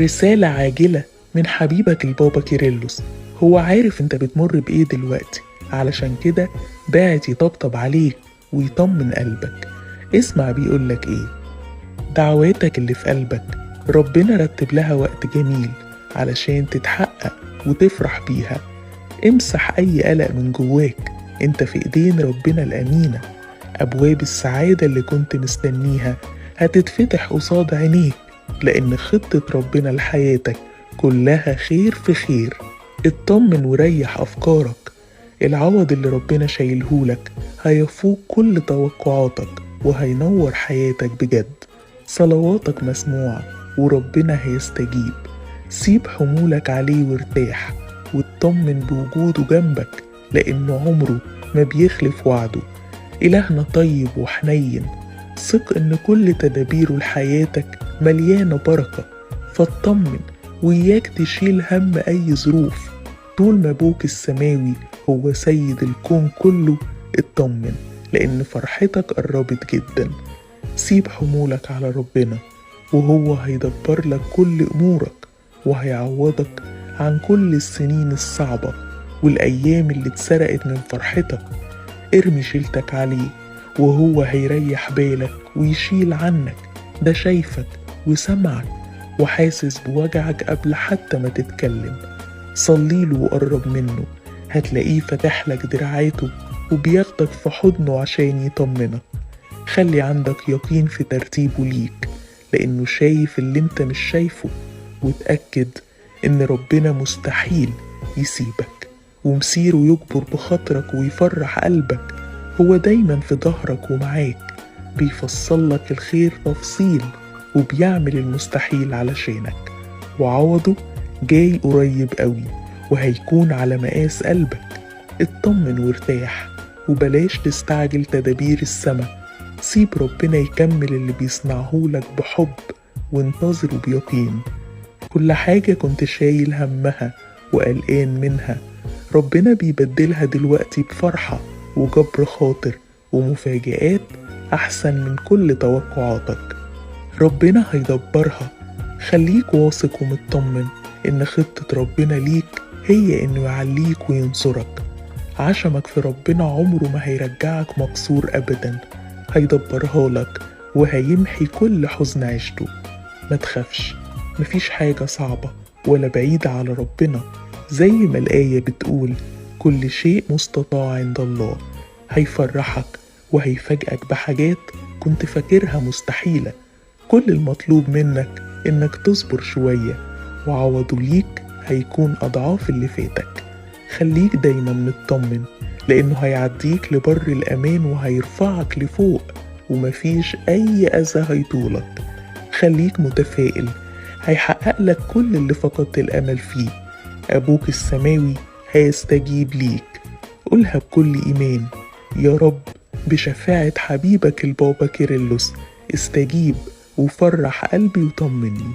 رسالة عاجلة من حبيبك البابا كيرلس. هو عارف انت بتمر بإيه دلوقتي، علشان كده باعت يطبطب عليك ويطمن قلبك. اسمع بيقولك ايه. دعواتك اللي في قلبك ربنا رتب لها وقت جميل علشان تتحقق وتفرح بيها. امسح أي قلق من جواك، انت في ايدين ربنا الأمينة. أبواب السعادة اللي كنت مستنيها هتتفتح قصاد عينيك، لأن خطة ربنا لحياتك كلها خير في خير. اطمن وريح أفكارك، العوض اللي ربنا شايلهولك هيفوق كل توقعاتك وهينور حياتك بجد. صلواتك مسموعة وربنا هيستجيب. سيب حمولك عليه وارتاح، واطمن بوجوده جنبك لأنه عمره ما بيخلف وعده. إلهنا طيب وحنين، ثق إن كل تدابيره لحياتك مليانة بركة، فاطمن وإياك تشيل هم أي ظروف. طول ما أبوك السماوي هو سيد الكون كله، اطمن لأن فرحتك قربت جدا. سيب حمولك على ربنا وهو هيدبر لك كل أمورك، وهيعوضك عن كل السنين الصعبة والأيام اللي اتسرقت من فرحتك. ارمي شيلتك عليه وهو هيريح بالك ويشيل عنك. ده شايفك وسمعك وحاسس بوجعك قبل حتى ما تتكلم. صليله وقرب منه، هتلاقيه فتح لك دراعاته وبياخدك في حضنه عشان يطمنك. خلي عندك يقين في ترتيبه ليك لأنه شايف اللي انت مش شايفه، وتأكد إن ربنا مستحيل يسيبك، ومسيره يجبر بخاطرك ويفرح قلبك. هو دايما في ظهرك ومعاك، بيفصل لك الخير تفصيل وبيعمل المستحيل علشانك. وعوضه جاي قريب قوي وهيكون على مقاس قلبك. اطمن وارتاح وبلاش تستعجل تدابير السما. سيب ربنا يكمل اللي بيصنعهولك بحب وانتظره بيقين. كل حاجة كنت شايل همها وقلقان منها ربنا بيبدلها دلوقتي بفرحة وجبر خاطر ومفاجآت أحسن من كل توقعاتك. ربنا هيدبرها. خليك واثق ومطمن إن خطة ربنا ليك هي إنه يعليك وينصرك. عشمك في ربنا عمره ما هيرجعك مكسور أبدا، هيدبرها لك وهيمحي كل حزن عشته. ما تخافش، مفيش حاجة صعبة ولا بعيدة على ربنا. زي ما الآية بتقول كل شيء مستطاع عند الله. هيفرحك وهيفاجئك بحاجات كنت فاكرها مستحيلة. كل المطلوب منك إنك تصبر شوية، وعوضه ليك هيكون أضعاف اللي فاتك. خليك دايما مطمن لأنه هيعديك لبر الأمان وهيرفعك لفوق، ومفيش أي أذى هيطولك. خليك متفائل، هيحقق لك كل اللي فقدت الأمل فيه. أبوك السماوي هيستجيب ليك. قولها بكل إيمان، يا رب بشفاعة حبيبك البابا كيرلس استجيب وفرح قلبي وطمني.